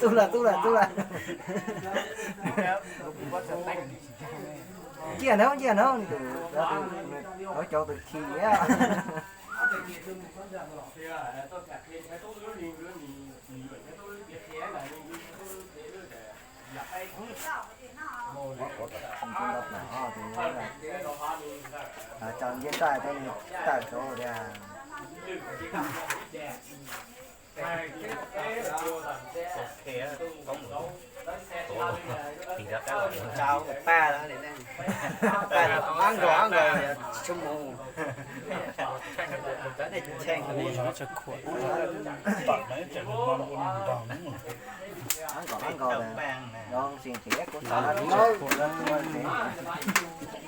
Tub lawm, tub lawm, tub lawm. Cia hnub, cia hnub, tus cov tus khi. Tso nce tawm rau nws tawm saud tias. Tsa ua paj, paj ab nkos ab nkos tsis tshua mus. Ab nkos ab nkos, los ntsis ces kuv xav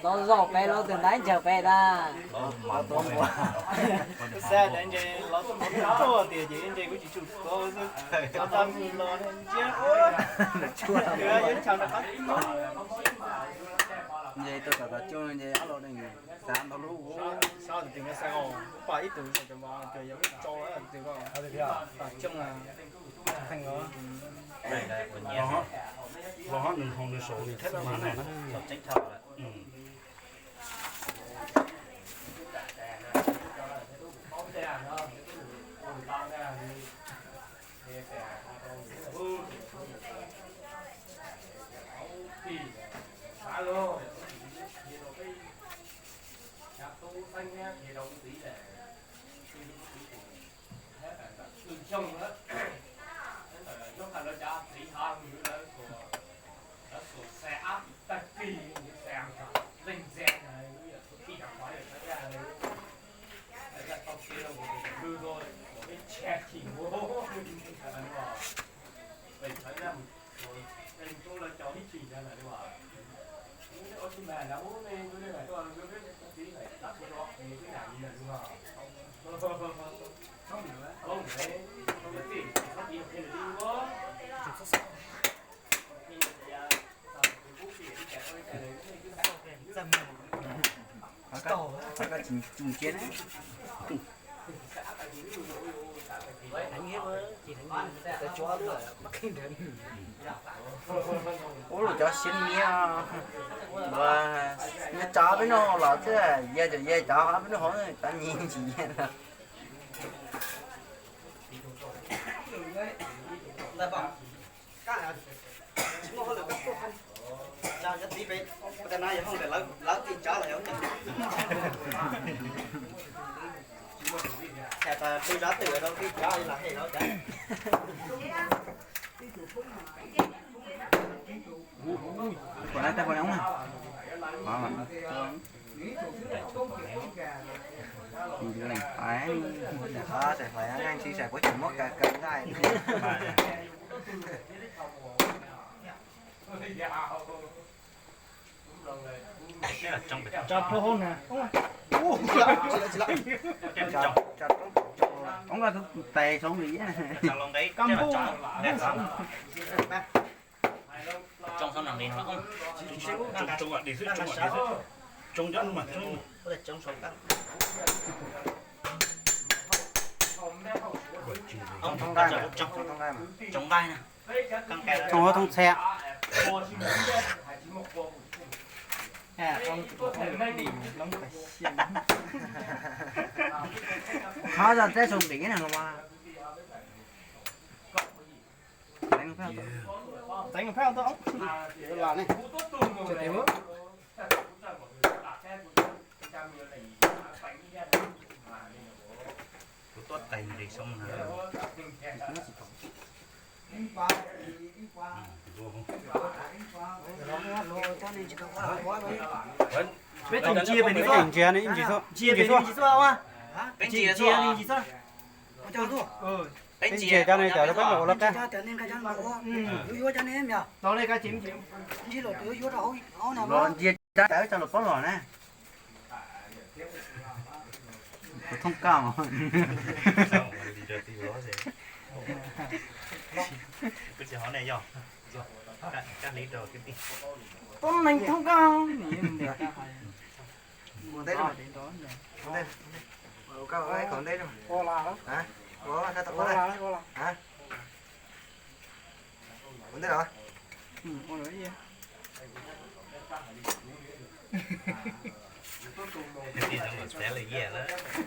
los zaum pem los tus ntaiv ntsawg pem tas. Xav tias ntshe los tuaj tias ces ntshe kuv tsis tsum tuav xwb, cov tag los ntsia ua yuav chaw rau qab. Ntshe tuaj tom tom coj ntshe ob los xav ntau lub ua. Xav tias tus Sài Gòn pom ib tug Sài Gòn mas cov yog tso tus tom coj pheej los. Los hov nws hau nws saum nws theb laj mas na. Lawv xuas xe ab tag kis, xe leej txias, lub yam txhua txhij tas qhov yog txhawb zaj, txhawb zaj tau kev rau mus lwg rau peb tshaj chim ua. Peb txhawb zaj mus, peb tub lawv cov ib tsis ntawd lawm li as. Ua tsis mag lawv ub, nej tus nej tuaj, tus txiv lawm tab tsis rau es twb yam li lawm li as. Txhob mus, txhob mus, txhob mus, txhob mus, txhob mus, txhob mus. Qhov koj tsis tsum tsiab na. Ub, lub cov siab miab, nyob tso peb noj los xwb, yog cov, yog cov peb noj hauv cov nyiag tsis nyiag na. Tsis muaj hauj lwm koj tuaj, cov txiv pem, ua tas no yog hauj lwm lawv tij tsav los yog. Cas tas pw zov twm rau tij tsav los hem rau cas. Ua, ua, ua, ua, ua, ua, ua, Leej hlais, leej hlais, leej hlais puab tseem muab kaw kaw nqaij. Tso rau hauv na. Tso rau, tso rau. Ov, koj tus tais zoo li. Tsoo xwb, tsoo xwb, tsoo cov no mas, tsoo. Tsoo nqaij na. Tsoo huab tsoo txhia. Hov zog teb sau nqis na los mas. Txeev phaj tau. Kuv tuaj tais nqis xyoo na. Peb tsis ntsia pem nws xwb. Ntsia nws ntsis xwb. Ntsia pem nws ntsis xwb. Peb ntsia xwb. Peb ntsia cov no cov peb mus ua laj kab. Los ntsia cov tawv tso los pob los na. Kuv thoob koj. Kuv tsis hov ne yog. Kab hliv rau kwv tij. Tub neeg thoob koj. Mus ntej, mus ntej, mus ntej. Ua koj ua ib qho ntej. Ua, ua, ua, ua. Ntej no. Tij Zoov Laus txav lawm yias lawm.